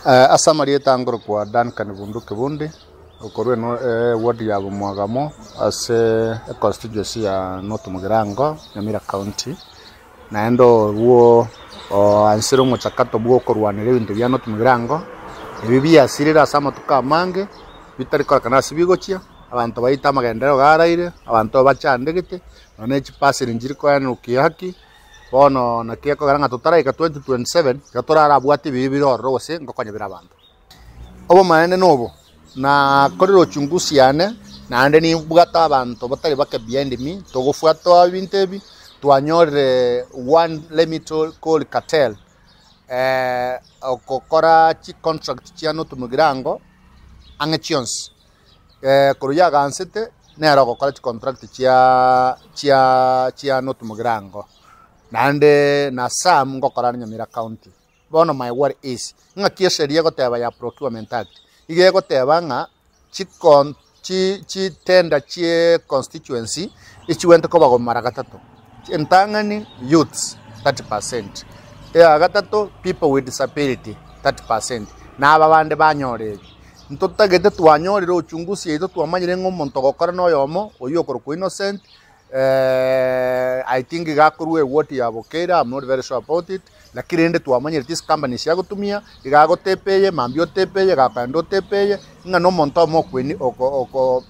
Ase amarieta angorokwa Duncan Bunduki Bundi, okorwa eno eward ya Bomwagamo ase econstituency ya North Mugirango, Nyamira County. Naende obwo oansire omochakato bw'okorwanera ebinto bia North Mugirango, ebi biasirire ase amatuko amange, bitari korekana ase bigochia, abanto baito amagenderero garaire, abanto bachandegete, nonya ne chipasiri nchiri koenwa kihaki. Bono naki ekogera ng'a totaraika 2027, iga torarabwate ebibe bire ororo gose ngokonya bire abanto. Obomaene nobo, nakorire uchunguzi yane, naende nimbwate abanto batari bake behind me, togofuata ebinto ebi, twanyorire one let me call cartel, ogokora chicontract chia North Mugirango ang'e chionsi. Korwa yagansete nere ogokora chicontract chia chia chia North Mugirango, naende na some ngokora are Nyamira County. Bono my worry is, ng'aki esheria egoteba ya Procurement Act, iga egoteba ng'a chicon chi chitender chie constituency echiwenerete koba mara gatato, entang'ani youths 30 percent, eya gatato people with disability 30 percent, na aba bande banyora ebi. Ntotagete twanyorire uchunguzi yaito twamanyire ng'a omonto ogokora noyomo, oyio okorokwa Innocent, I think iga akorwa eward ya Bokeira, I'm not very sure about it, lakini rende twamanyire chicompany echia agotumia, iga agotepa eye, mambia otepe eye, gakogenda otepe eye, ng'a na omonto omo okweni oko oko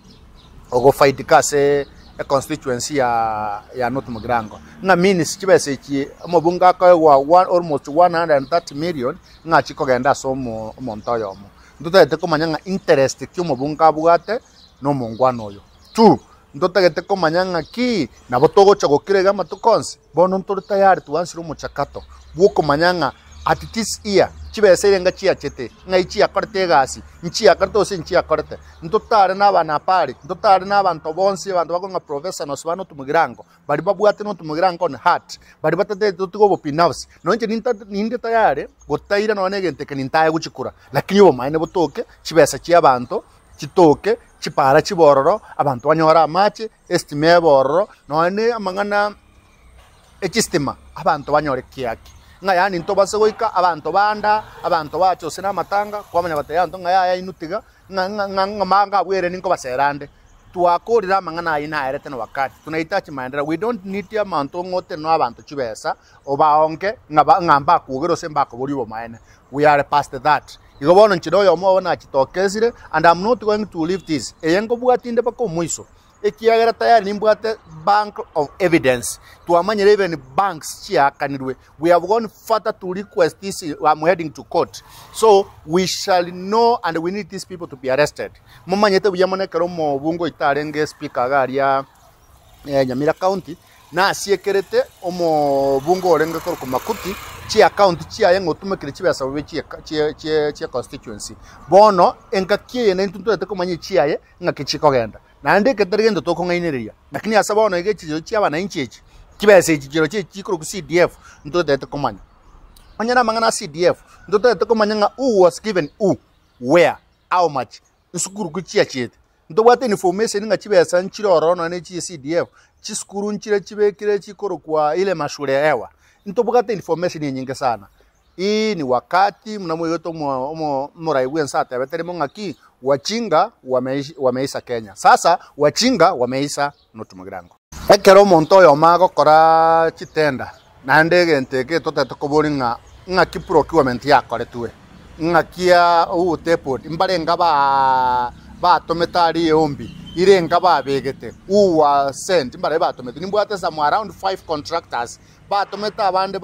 ogofaidika ase econstituency ya ya North Mugirango. Ng'a means chibesa echi omobunge akoegwa one almost 130 million, ng'a chikogenda ase omo omonto oyomo. Ntotagete komanya ng'a interest ki omobunge abwate na omongwana oyo. Two, ntotagete komanya ng'a ki nabo togocha gokira iga amatuko onsi, bono ntore tayari twansire omochakato bw'okomanya ng'a at this year chibesa erenga chiachete, ng'ai chiakorete egasi, nchiakorete gose nchiakorete. Ntotare na abanapari, ntotare na abanto bonsi abanto bakong'a ng'a professionals ba North Mugirango, baria babwate North Mugirango on heart, baria batatagete totige obobinafsi. Nonye inche ninde tayari gotaira nonye na egento eke nintaye gochikura, lakini obomaene botoke, chibesa chi'abanto chitoke, chipara chibe ororo, abanto banyore amache, estima ebe ororo, nonye na amang'ana echistima, abanto banyore kiaki. Ng'a yaani ntobase goika abanto banda, abanto bache gose na amatanga, kwamanya gotebia abanto ng'a yaya inwe tiga, ng'a ng'a ng'a ng'a manga abwo ere ninkobasera ande. Twakorire amang'ana ayio naerete na wakati, tunahitaji maendeleo, we don't need amanto ng'a otenene abanto chibesa, obaonge ng'a ba ng'a mbakwogere gose mbakoboria obomaene, we are past that. Igo bono inche noyomo obo nachitokesire and am not going to leave this, eye nkobwatia inde mpaka omoiso, ekiagera tayari nimbwate bank of evidence, twamanyire even banks chiakanirwe, we have gone further to request this, am heading to court, so we shall know and we need these people to be arrested. Momanyete buya mono ekero omobunge oito arenge speaker iga aria Nyamira county, nasiekerete omobunge orenge korokwa Makuti, chiaccount chiaye ng'a otumekire chibesa bobe chie chie chie chie constituency. Bono, engaki eye naintwe ntobwate komanya echiaye ng'aki chikogenda. Naende eke tari gento tokong'ainereria, lakini ase bono iga echichiro chia abananchi echi, chibesa echi chirochio echi chikorokwa CDF, ntotagete komanya. Onye namang'ana a CDF, ntotagete komanya ng'a who was given who, where, how much, nsukuru ki chiachiete. Ntobwate information ng'a chibesa nchire ororo nonya ne chie CDF, chisukuru nchire chibekire chikorokwa ile mashule ewa. Ntobwate information enyinge sana. Hii ni wakati buna moigwete omo omo omorai bwense atebete rimo ng'aki, wajinga wamei wameisha Kenya. Sasa wajinga wameisha North Mugirango. Ekero omonto oyomo agokora chitenda, naende egento eke totagete koboria ng'a ng'aki procurement yakoretwe, ng'aki depot mbarenge batomete aria eombi, irenga babegete, who was sent, mbarabwo batomete, nimbwate some around five contractors batomete abande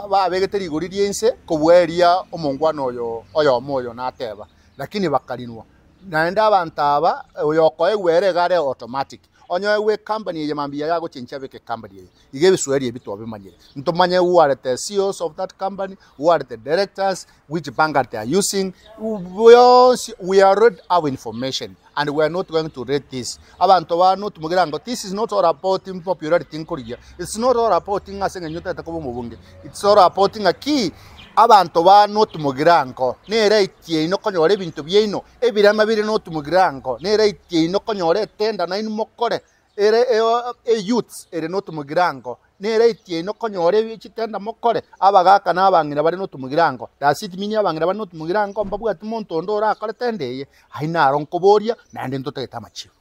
babegete rigori ria inse kobua eria omongwana oyo oyomo oyo nateba, lakini bakarinwa. Naende abanto aba, oyo okoegwa ere iga are automatic. Onye oegwe ecompany eye mambia yaye agochenchia abeke ecompany eye. Iga ebiswahili ebi twabimanyire. Ntomanye who are the CEOs of that company, who are the directors, which bank are they are using, bionsi we already have information and we are not going to read this. Abanto ba North Mugirango, this is not all about popularity nkorigia, it's not all about ng'a ase eng'encho otagete koba omobunge, it's all about ng'aki Abanto ba North Mugirango, neraiti yaino konyora ebinto biaino, ebirema bire North Mugirango, neraiti yaino konyora etenda nainwe mokore, ere eyouths ere North Mugirango. Neraiti yaino konyora ebi chitenda mokore, abagaaka na abang'ina bare notomogirango. Does it mean abang'ina bare notomogirango mbabwati monto onde orakore tenda eye? Ayio naro nkoboria, naende ntotagete amachibu.